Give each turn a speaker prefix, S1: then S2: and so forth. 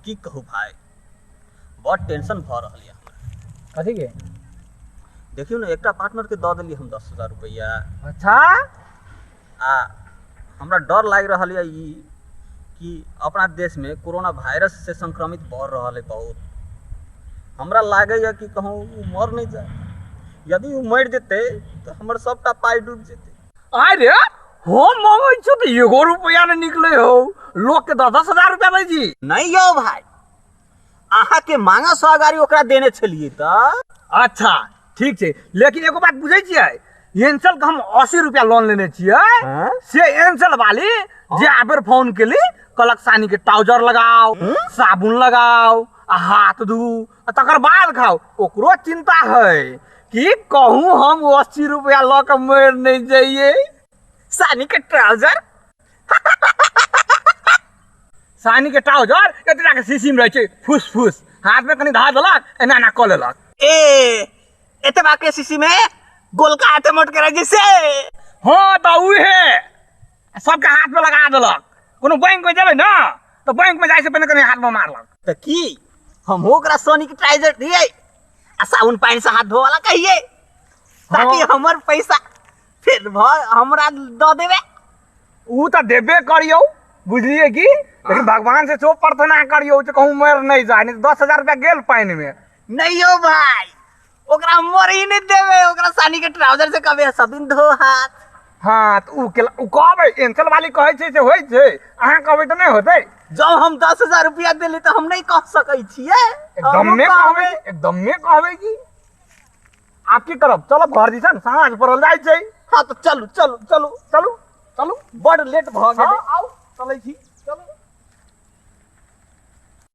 S1: की कहू भाय, बड़ टेंशन भऽ रहल यऽ हमरा।
S2: कथी के?
S1: देखियौ ने, एकटा पार्टनरके दऽ देलियै हम 10,000 रुपैआ।
S2: अच्छा।
S1: आ हमरा डर लागि रहल यऽ ई कि अपना देशमे कोरोना वायरस से संक्रमित भऽ रहल है बहुत। हमरा लागैए कि कहूँ ओ मर नहि जाय। यदि ओ मरि जेतै तऽ हमर सभटा पाइ डूबि जेतै।
S2: आय रे, हम मंगै छियौ तऽ एगो रुपैआ नहि निकलै हौ, लोकके 10-10 हजार रुपैआ दै छी।
S1: नहि यौ भाय, अहाँके मांगसँ अगाड़ी ओकरा देने छलियै तऽ।
S2: अच्छा ठीक छै, लेकिन एगो बात बुझै छियै, एंचल के हम 80 रुपया लोन लेने छियै।
S1: हाँ?
S2: से एंचल वाली जे आबेर फोन केली, कहलक सानी के ट्राउजर लगाओ, साबुन लगाओ आ हाथ धू आ तकर बाद खाओ। ओकरो चिंता है कि कहूँ हम 80 रुपया लऽ के मरि नहीं जाइए।
S1: सानी के ट्राउजर?
S2: सानी के ट्राउजर एतना के शीशी में रहै छै, फुस फुस हाथ में कनि धरा देलक, एना एना कऽ लेलक।
S1: ए एतबा के शीशी में गोलका हाथे मोट के रहै छै से?
S2: हाँ, तऽ उहे सबके हाथ में लगा देलक। कोनो बैंक में जेबै ने तऽ बैंक में जाइ से पहिने कनि हाथ में मारलक।
S1: तऽ की हमहूँ ओकरा सोनी के ट्राउजर दियै आ साबुन पानि से हाथ धोवला कहियै ताकि हमर पैसा फिर भऽ हमरा दऽ देबै?
S2: उ तऽ देबे करियौ, बुझलियै की, लेकिन भगवान से चो प्रार्थना करियौ जे कहूँ मरि नहि जाय, नहीं तऽ 10,000 रुपया गेल पानि में।
S1: नहीं यौ भाई, ओकरा मर ही नहीं देबै, ओकरा सानी के ट्राउजर से कहबै साबुन धो हाथ।
S2: हाँ, तऽ उ केला उ कहबै, एंचल वाली कहै छै से होइ छै, अहाँ कहबै तऽ नहि होतै।
S1: जब हम 10,000 रुपया देली तऽ हम नहीं कह सकै छियै।
S2: एकदमे कहबै, एकदमे कहबै की। आब की करब, चलब घर दिसन, साँझ पड़ल जाइ छै।
S1: हाँ तऽ चलू चलू चलू
S2: चलू चलू,
S1: बड़ लेट भऽ गेलै।
S2: हाँ, आउ चलै छी।